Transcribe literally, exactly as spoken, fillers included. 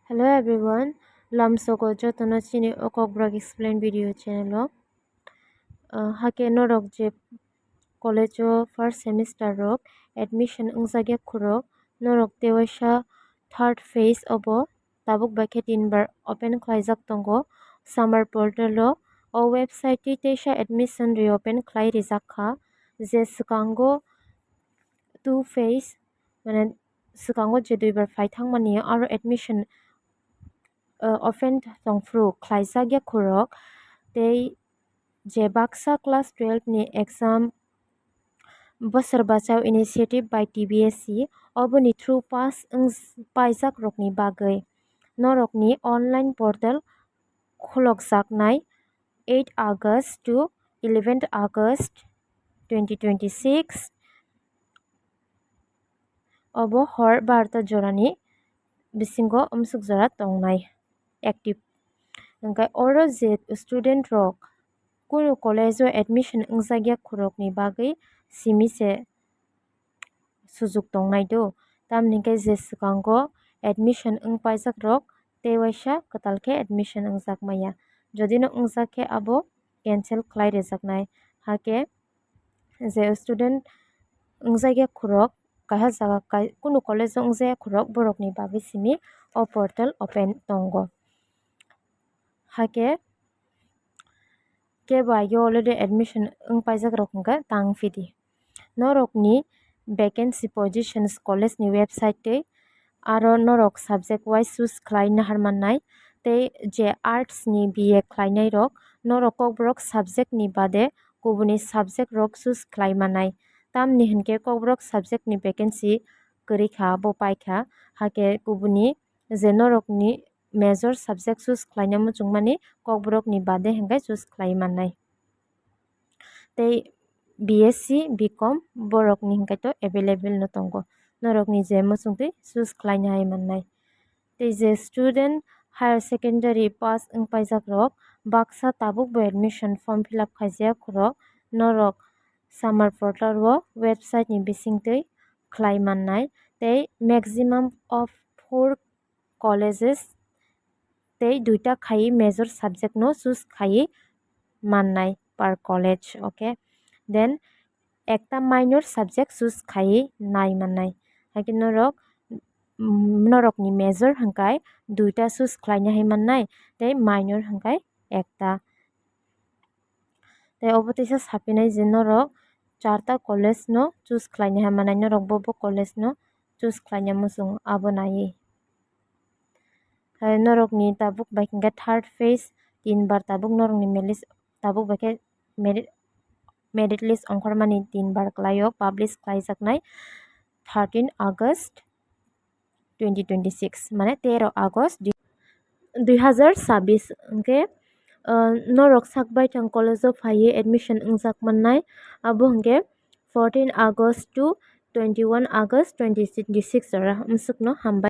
Hello everyone, lamsogo jotono chini o Kokborok Explain video channel o. Ah, hake norok je college o first semester rok admission wngjakya khorok, norok tewaisa third phase obo tabuk bai khe tin bar open khlaijak tongo summer portal o. O website twi teisa admission reopen khlai rijak kha, je swkango two phase, mane swkango je duibar phai thangmani aro admission, uh, open tongphuru khlaijakya khorok, tei je baksa class twelve ni exam Bosor Bachao initiative by T B S C oboni through pass wng paijak rokni bagwi norokni online portal khulokjaknai eight August to eleventh August twenty twenty-six. Obo hor barota jorani bisingo umsuk jora tongnai active. Hwnkhe oro je student rok kunu college o admission wngjakya khorokni bagwi simi se sujuk tongnai do. Tamni hwnkhe je swkango admission wng paijak rok tei waisa kwtal khe admission wngjak maya. Jodi no wngjak khe abo cancel khlai rijaknai. Hakhe je student wngjakya khorok, kaisa jaga kai-, kunu college o wngjakya khorok, borokni bagwi simi o portal open tongo. Hakhe kebo age already admission wng paijak rok hwnkhe tang phidi. Norokni vacancy positions college ni website tei aro norok subject wise choose khlai nahar mannai, tei je arts ni B A khlainai rok norok Kokborok subject ni bade kubuni subject rok choose khlai mannai. Tamni hwnkhe Kokborok subject ni vacancy kwrwi kha, bo paikha, hakhe kubuni je norokni major subject choose khlaina muchungmani Kokborokni bade hwnkhe choose khlai mannai. Tei B S C, B Com borokni hwnkhe to available no tongo, norokni je muchungtwi choose khlaina hai mannai. Tei je student higher secondary pass wng paijak rok baksa tabuk bo admission form fill up khaijak khorok, norok summer portal o website ni bisingtwi khlai mannai, tei maximum of four colleges tei duita khai major subject no choose khai mannai per college, okay. Then ekta minor subject choose khai nai mannai. Hakhe norok, mm, norokni major hwnkhe duita choose khlaina hai mannai, tei minor hwnkhe ekta. Tei obo teisa sapinai je norok charta college no choose khlaina hai mannai, norok bo bo college no choose khlaina muchung abo naiwi. Hai norokni tabuk bai hwnkhe third phase tin bar tabuk norokni melis-, tabuk bai khe merit, merit list ongkhormani tin bar kwlaio, publish khlaijaknai thirteen August twenty twenty-six, mane tero August dui hazar sabis hwnkhe, uh, norok sak baithang college o phaiwi admission wngjak mannai, abo hwnkhe fourteen August to twenty-one August twenty twenty-six jora. Mwswkno hambai.